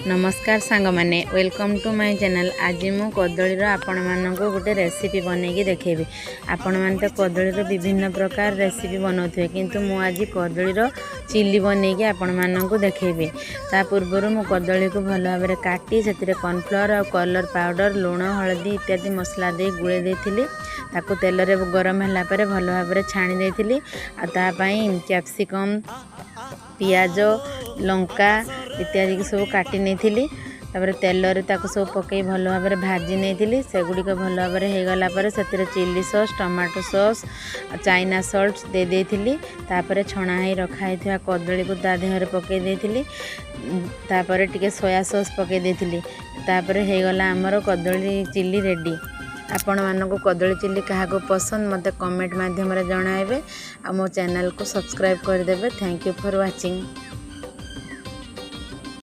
ନମସ୍କାର ସାଙ୍ଗମାନେ, welcome to my channel. ଆଜି ମୁଁ କଦଳୀର ଆପଣମାନଙ୍କୁ ଗୋଟେ ରେସିପି ବନେଇକି ଦେଖେଇବି। ଆପଣମାନେ ତ କଦଳୀର ବିଭିନ୍ନ ପ୍ରକାର ରେସିପି ବନାଉଥିବେ, କିନ୍ତୁ ମୁଁ ଆଜି କଦଳୀର ଚିଲି ବନେଇକି ଆପଣମାନଙ୍କୁ ଦେଖେଇବି। ତା ପୂର୍ବରୁ ମୁଁ କଦଳୀକୁ ଭଲ ଭାବରେ କାଟି ସେଥିରେ କର୍ଣ୍ଣଫ୍ଲୋର୍ ଆଉ କଲର୍ ପାଉଡ଼ର, ଲୁଣ, ହଳଦୀ ଇତ୍ୟାଦି ମସଲା ଦେଇ ଗୋଳେଇ ଦେଇଥିଲି। ତାକୁ ତେଲରେ ଗରମ ହେଲା ପରେ ଭଲ ଭାବରେ ଛାଣି ଦେଇଥିଲି। ଆଉ ତା ପାଇଁ କ୍ୟାପ୍ସିକମ୍, ପିଆଜ, ଲଙ୍କା ଇତ୍ୟାଦିକୁ ସବୁ କାଟି ନେଇଥିଲି। ତାପରେ ତେଲରେ ତାକୁ ସବୁ ପକାଇ ଭଲ ଭାବରେ ଭାଜି ନେଇଥିଲି। ସେଗୁଡ଼ିକ ଭଲ ଭାବରେ ହେଇଗଲା ପରେ ସେଥିରେ chilli sauce, tomato sauce, China salt ଦେଇ ଦେଇଥିଲି। ତାପରେ ଛଣା ହେଇ ରଖା ହେଇଥିବା କଦଳୀକୁ ତା ଦେହରେ ପକାଇ ଦେଇଥିଲି। ତାପରେ ଟିକେ ସୋୟା ସସ୍ ପକାଇ ଦେଇଥିଲି। ତାପରେ ହେଇଗଲା ଆମର କଦଳୀ ଚିଲି ରେଡ଼ି। ଆପଣମାନଙ୍କୁ କଦଳୀ ଚିଲି କାହାକୁ ପସନ୍ଦ, ମୋତେ କମେଣ୍ଟ ମାଧ୍ୟମରେ ଜଣାଇବେ ଆଉ ମୋ ଚ୍ୟାନେଲକୁ ସବସ୍କ୍ରାଇବ୍ କରିଦେବେ। Thank you for watching.